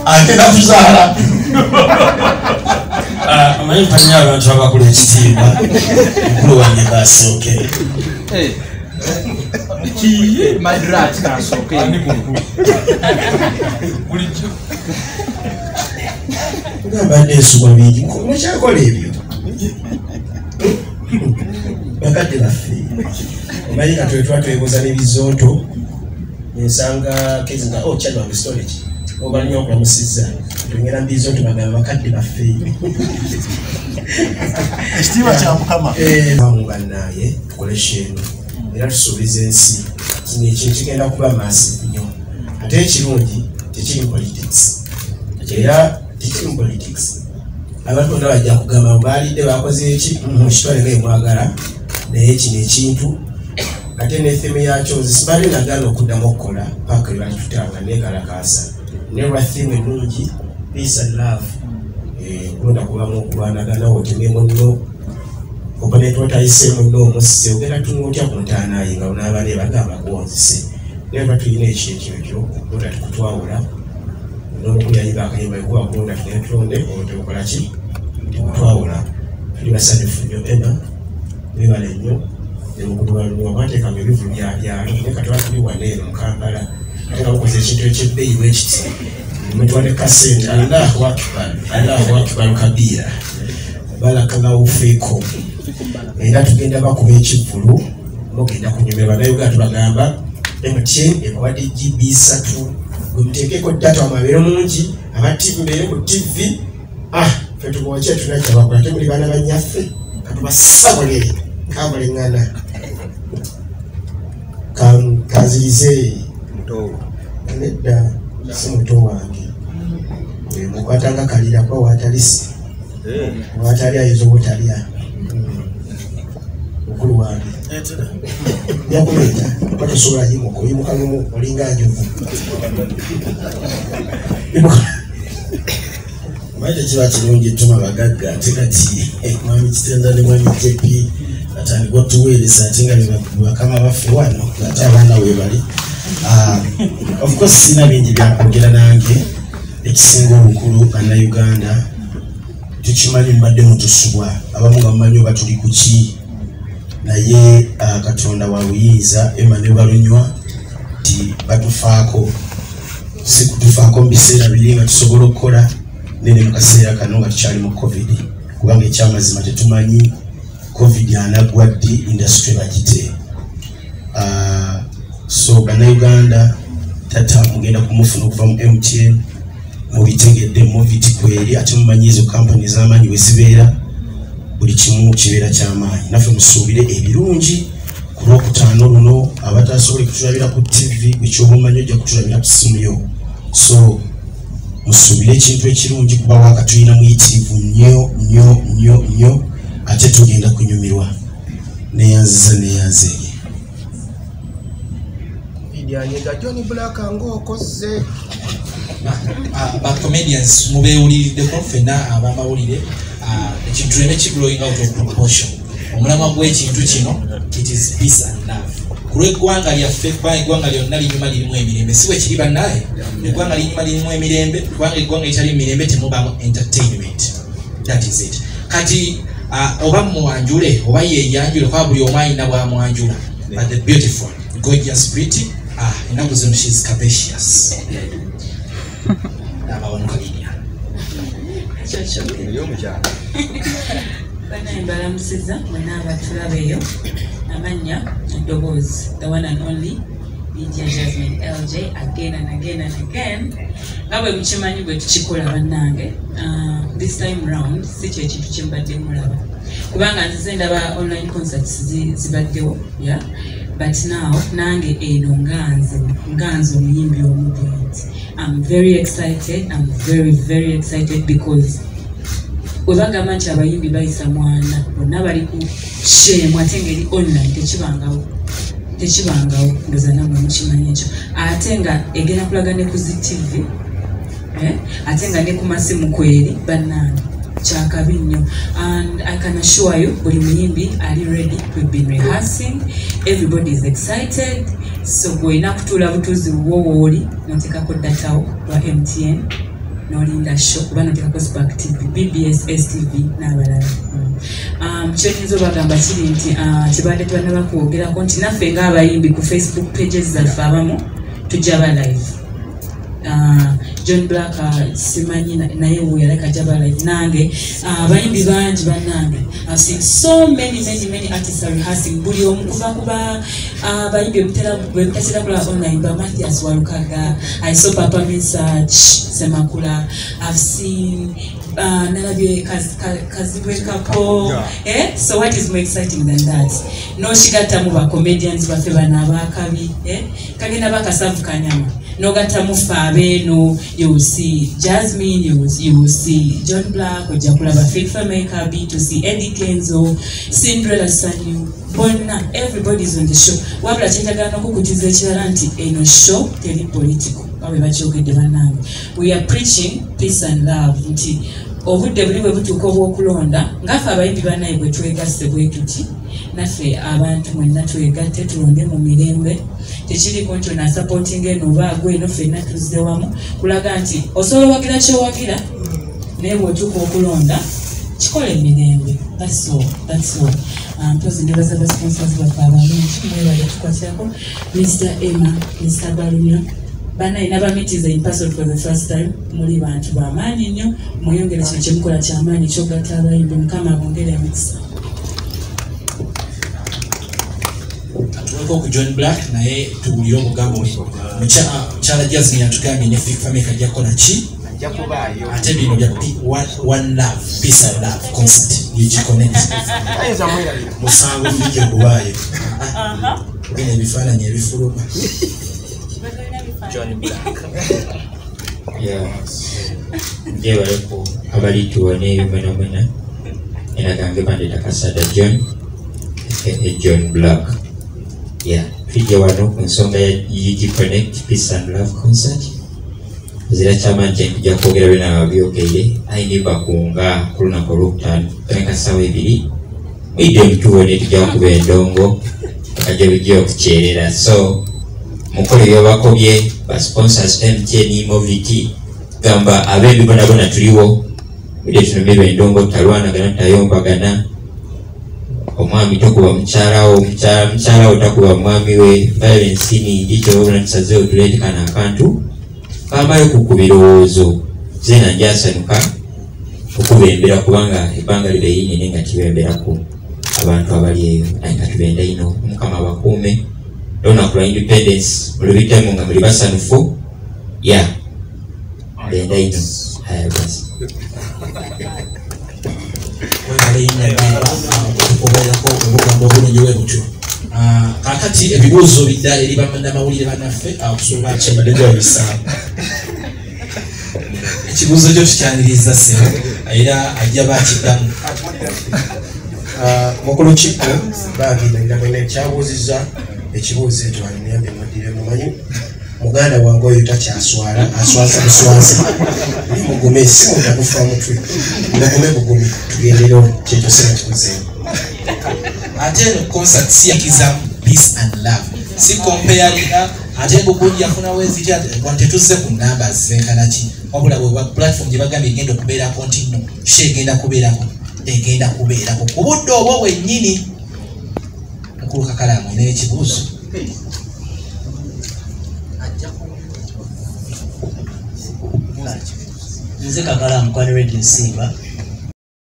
Agenda kuzaala. Amanyi mpanyo abantu abakula ekitiibwa, mukulu wange kasooke. Madrat kasooke. Ani mukulu? Bulijjo. Kugamba ensubwa bingi, mukyakola ebyo. Bakadde baffe. Omanyi kati we tuba twebuuza n'ebizonto, ensanga kezi nga, oh, kyali wange storage. Oba nnyo okulamusizza. Tugenda mu bizonto bagamba bakadde baffe. Ekitiibwa kya Mukama. Bannaaye tukole sheeno. Era tusuubiza ensi. Kino ekintu kigenda kuba massive nnyo. Ate ekirungi tekiri mu politics. Era tekiri mu politics. Abantu bonna bajja kugamba baalidde bakoze eki, mukitwale nga mwagala, naye kino ekintu ate ne theme yakyo nze sibadde nagaana okuddamu okukola paka lwe balitutanga neekalakaasa. Naye olwa theme ennungi, peace and love, okulonda kubamu okulwanagana, otemye munno, opponent otayise munno omusse, ogenda tunga otya ku ntaana ye nga onaaba ne bagamba kuwonzise. Naye tuba tulina ekintu ekyo, okulonda tukutwawula, n'omukulu yayimba akayimba ekuba kulonda tugende tulonde, olwo tebukola ki? Tekutwawula. Tuli basanyufu nnyo, Emma, mwebale nnyo. Nemukulu mwateekanga ebivvulu bya byalo, naye kati tuba tuli wano eno mu Kampala, ate nga mukoze ekintu eky'ebbeeyi bwe kiti. Mutwale kasente. Allahu Akbar, Allahu Akbar kabira. Barakallahu fiikum. Era tugenda bakuba ekivvulu, mugenda kunyumirwa. Bannayuganda tubagamba MTN ebawadde GB 3, gwe muteekeko data wamwe abeere mungi, aba TV mubeere ku TV. Ffe tubokye tunajja bakola, ate muli baana bannyaffe, katubasabule kabuliŋŋana. Kanzirize. Nedda, si muto wange. Mukwatanga kalira kuba waatali si. Waatali ayinza obutalya. Mukulu wange. Njakuleeta, kuba tosobola yimuka, oyimuka lumu olinga njovu. Omanyi tekiba kirungi ettuma bagagga, ate kati mwami Kitenda ne mwami JP batandika otuweereza ate nga bakama baffe wano, ate abaana we bali. Of course sirina bingi byakwogera nange, ekisinga obukulu bannayuganda tukimanyi mubadde mutusubwa, abamu nga mumanyi oba tuli ku ki, naye Katonda wa buyinza, Emma ne Balunywa nti batufaako, si kutufaako mu biseera biri nga tusobola okukola, nene mu kaseera kano nga tukyali mu COVID, kubanga ekyamazima tetumanyi COVID anaggwa ddi, industry bagite. So bannayuganda tata mugenda kumufuna okuva mu MTN, mubitegedde Movit kweri, ate mumanyi ezo kampani ez'amaanyi we zibeera, buli kimu kibeera ky'amaanyi. Naffe musuubire ebirungi ku lwokutaano luno, abatasobole kutulabira ku TV, gwe ky'oba omanyi ojja kutulabira ku ssimu yo. So musuubire ekintu ekirungi kuba waaka tulina muyitirivu nnyo nnyo nnyo nnyo, ate tugenda kunyumirwa. Neeyanziza, neeyanzeege. Lyanyega John Black ng'okoze. Ba comedians mubeewuliriddeko ffenna abamawulire, ekintu tuleme kiblowing out of proportion. Omulamwa gw'ekintu kino, it is peace and love. Ku lw'eggwanga lyaffe, kubanga eggwanga lyonna linyuma lirimu emirembe, si bwe kiri bannaaye? Eggwanga linyuma lirimu emirembe, kubanga eggwanga eritali mirembe temubaamu entertainment. That is it. Kati oba mwanjule oba yeeyanjule, kuba buli omu alina bw'amwanjula. But the beautiful, gorgeous, pretty, ennaku zino she's capacious. Abawanuka linnya. Banaye mbalamusiza mwenna abatulaba eyo. Amannya eddoboozi, the one and only Lydia Jasmine LJ, again and again and again. Nga bwe mukimanyi bwe tukikola bannange, this time round si kye kintu kye mbadde mulaba, kubanga nzize ndaba online concerts zibaddewo, yeah? But now nange eno nga nze omuyimbi omu bwenti. I'm very excited, I'm very very excited because bwe bagamba nti abayimbi bayisa mwana bonna bali ku shame, ate ngeri online tekibangawo, tekibangawo. Ndoza nammwe mukimanyi ekyo, ate nga egenda kulaga ne ku zi TV, ate nga ne ku masimu kweri. Bannange, kyakabi nnyo, and I can assure you buli muyimbi ali ready. We've been rehearsing, everybody is excited. So gwolina kutuula butuuzi bwo wooli noteekako data wo wa MTN. N'olinda show kuba noteekako Spark TV, BBS, STV n'abalala. Kyenyinza obagamba kiri nti kibadde tebannaba kwogerako nti naffe ng'abayimbi ku Facebook pages zaffe abamu tujja ba live. John Black simanyi naye wuyo alabika ajja ba live nange abayimbi bangi bannange. I've seen so many many many artists are rehearsing buli omu kuva kuba abayimbi bemutatera kulaba online ba Mathias Walukaga, I saw Papa Misach Semakula, I've seen nalabye Kazibwe Kapo. So what is more exciting than that? N'okigattamu ba comedians baffe bano abakabi, kagenda bakasavu kanyama n'ogattamu ffe abeeno, you will see Jasmine, you will see John Black, ojja kulaba Fik Fameica, B2C, Eddie Kenzo, Cinderella Sanyu, bonna everybody is on the show. Wabula kyenjagala n'okukutiza ekirala nti eno show teri political, nga bwe bakyogedde bannange. We are preaching peace and love nti obudde buli bwe butuuka obw'okulonda ngaffe abayimbi bannaye bwe twegasse bwe tuti naffe abantu mwenna twegatte tulonde mu mirembe. Tekiriko nti ono asupportinga eno oba agwa eno, ffenna tuzze wamu kulaga nti osobola owagira kyowagira naye bw'otuuka okulonda kikola emirembe. That's all, that's all. Mpozi nebaza ba sponsors baffe abalungi mwebale tukwatirako Mr. Emma, Mr. Balumyo banaye nabamitiza in person for the first time. Muli bantu bamaanyi nnyo, mweyongere kino kyemukola kyamaanyi kyogatta abayimbi. Mukama abongere emikisa. Atuweko ku John Black naye tuwulire obugambo mukyala Jasmine atugambye ne Fik Fameica ajja kukola ki ate bino bya one love peace and love concert UG Connect musango Fik kubaayo bino ebifaananyi ebifuluma John Black. Njebaleko abalituwa n'eyo mwena mwena era gange bandeta Kasada John aka John Black. Tujja wano ku nsonga ya UG Connect Peace and Love Concert. Zira kyamaanyi kye tujja kwogera byonna babyogeire ayi ne bakunga ku lunaku olwokutaano tandika ssaawa 2 mwidde mutuwone tujja kuba endongo akajja bijja okukyerera. So mukole byobakobye ba sponsors MTN Movit gamba abembi bonabona tuliwo mwidde tunumirwe endongo tutalwanagana tutayombagana. Omwami tokuba mukyalawo, mukyalawo takuba mwami we, violence ningi kyobona tusazeewo tuleetekana akantu kambayo ku birowoozo. Nze njasanuka okubembera kubanga ebbanga libe yinene nga kibemberako abantu abali eyo naye nga tubenda ino. Omukama abakuume olunaku lwa independence mulubitemu nga muli basanufu. Benda ino. Haya basi okubeerako obugambo obulungi bwe butyo. Kaakati ebibuuzo bidda eri bannamawulire bannaffe okusobola ekibuuzo kyo tukyaniriza ssebo era ajja bakiddamu. Mukulu Kikko bambi nalira kyabuuzizza ekibuuzo ekyo aniyambe muddiremu. Mumanyi muganda wange oyo takyaswala, aswaza buswaza. Mugume, si munda gufa mutwe, mugume bugumi tugenderewo kyekyo sina kikuzeemu. Ate eno concert si yakiza peace and love, si comparinga ate mbugunji yafunawo ezitya tetuzze ku numbers zenkana ki, wabula bwe platform gye bagambye egenda okubeerako nti nno she egenda kubeerako ku budde obwo bwennyini. Mukulu Kakalaamu n'ekibuuzo Nze Kakalaamu kwa Radio Simba.